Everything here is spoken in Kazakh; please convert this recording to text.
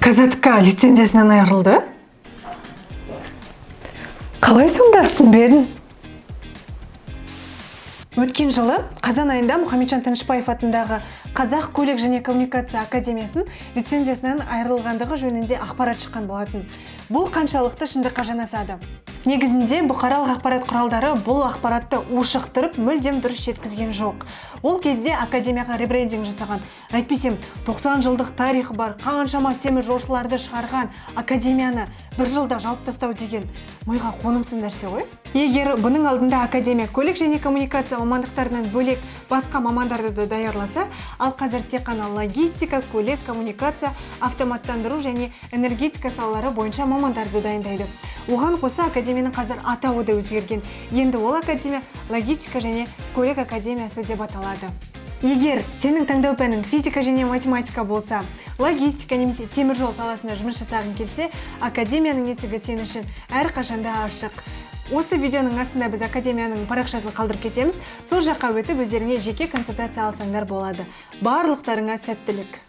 КЗК лицензиясынан айырылды? Қалай сонда, түсінбедім. Өткен жылы қазан айында Мұхамеджан Тынышбаев атындағы Қазақ көлік және коммуникация академиясының лицензиясынан айырылғандығы жөнінде ақпарат шыққан болатын. Бұл қаншалықты шындыққа жанасады? Негізінде бұқаралық ақпарат құралдары бұл ақпаратты ушықтырып, мүлдем дұрыс жеткізген жоқ. Ол кезде академияға ребрендинг жасаған. Әйтпесе 90 жылдық тарихы бар, қаншама темір жолшыларды шығарған академияны бір жылда жауып тастау деген миға қонымсыз нәрсе ғой. Егер бұның алдында академия көлік және коммуникация мамандықтарынан бөлек басқа мамандарды да даярласа, ал қазір тек қана логистика, көлік, коммуникация, автоматтандыру және энергетика салалары бойынша мамандарды дайындайды. Оған қоса академияның қазір атауы да өзгерген. Енді ол академия Логистика және көлік академиясы деп аталады. Егер сенің таңдау пәнің физика және математика болса, логистика немесе теміржол саласында жұмыс жасағың келсе, академияның есігі сен үшін әрқашанда ашық. Осы видеоның астында біз академияның парақшасын қалдырып кетеміз. Сол жаққа өтіп, өздеріңе жеке консультация алсаңдар болады. Барлықтарыңа сәттілік!